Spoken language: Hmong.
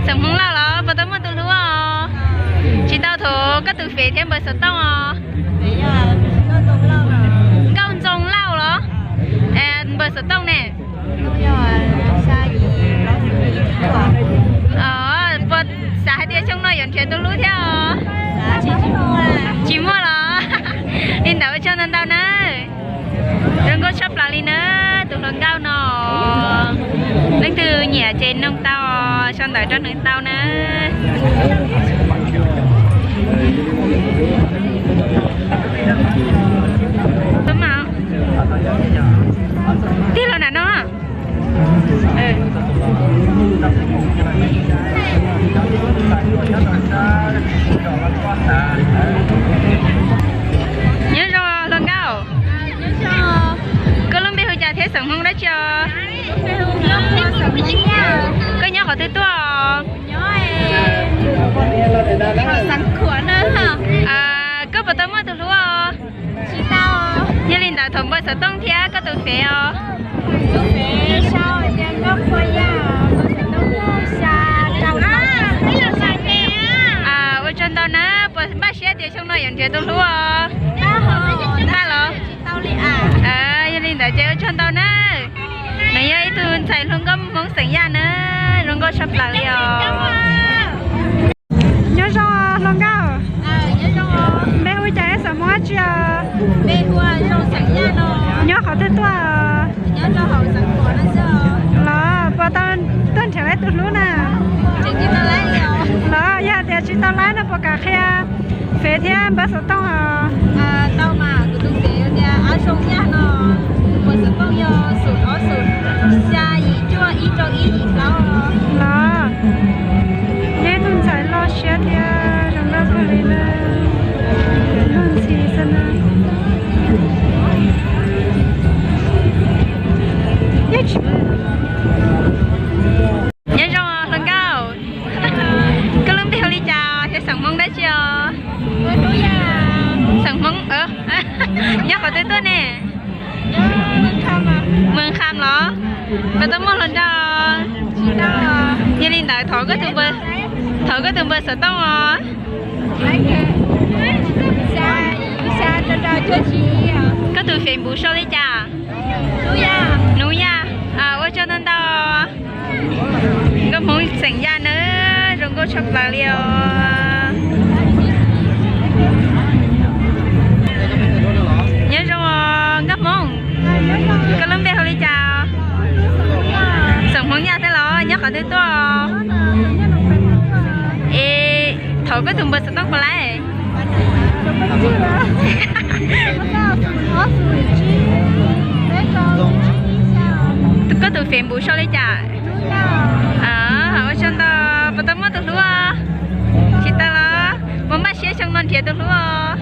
Xeem Hmoob Lauj los puas tau muaj tus hlub os? Tsis tau, thaum koj tus fev thiab npawg xov tooj os. Nkauj Ntxoo Lauj los? Npawg xov tooj ne? Puas xav hais tias xyoo no yuav nrhiav tus hlub thiab os? Tsis muaj los? Li ntawd ua tsaug ntau ntau na. Zoo nkauj tshaj plaws li na, tus hluas nkauj no. Leej twg nyiam ces noog tau, sau ntawv rau nws tau na. Tig los nram no. Nyob zoo hluas nkauj. Koj lub npe hu cas thiab xeem Hmoob dab tsi os? Koj nyob qhov twg tuaj? Koj puas tau muaj tus hlub os? Yog li ntawd thaum npawg xov tooj thiab koj tus fev os. Ua tsaug ntau na, puas npaj siab tias xyoo no yuav nrhiav tus hlub os? Npaj los? Yog li ntawd ces ua tsaug ntau na. Nws yog ib tug ntxhais hluas nkauj Hmoob xeem Yaj na, zoo nkauj tshaj plaws li os. Nyob zoo hluas nkauj. Npe hu cas thiab xeem Hmoob dab tsi os? Nyob qhov twg tuaj? Los puas tau tuaj nrhiav laib tus hlub na? Los yog hais tias tsis tau laib no puas kam qhia fev thiab npawg xov tooj os? Los, yog ib tug ntxhais loj siab thiab zoo nkauj kawg li na. Luag ntxhi xwb na. Nyob zoo hluas nkauj. Koj lub npe hu li cas thiab xeem Hmoob dab tsi os? Xeem Hmoob, nyob qhov twg tuaj ne? Mws Kham los? Puas tau muaj hluas nraug? Yog li ntawd thov koj tus npawg xov tooj os. Koj tus Facebook sau li cas? Nuv Yaj. Ua tsaug ntau ntau. Nkauj Hmoob xeem Yaj na, zoo nkauj tshaj plaws li os. Nyob zoo nkauj Hmoob, koj lub npe hu li cas? Xeem Hmoob Yaj thiab los? Nyob qhov twg tuaj? Es thov koj tus npawg xov tooj puas laib? Koj tus Facebook sau li cas? Ua tsaug ntau, puas tau muaj tus hlub? Tsis tau los? Puas npaj siab xyoo no nrhiav tus hlub?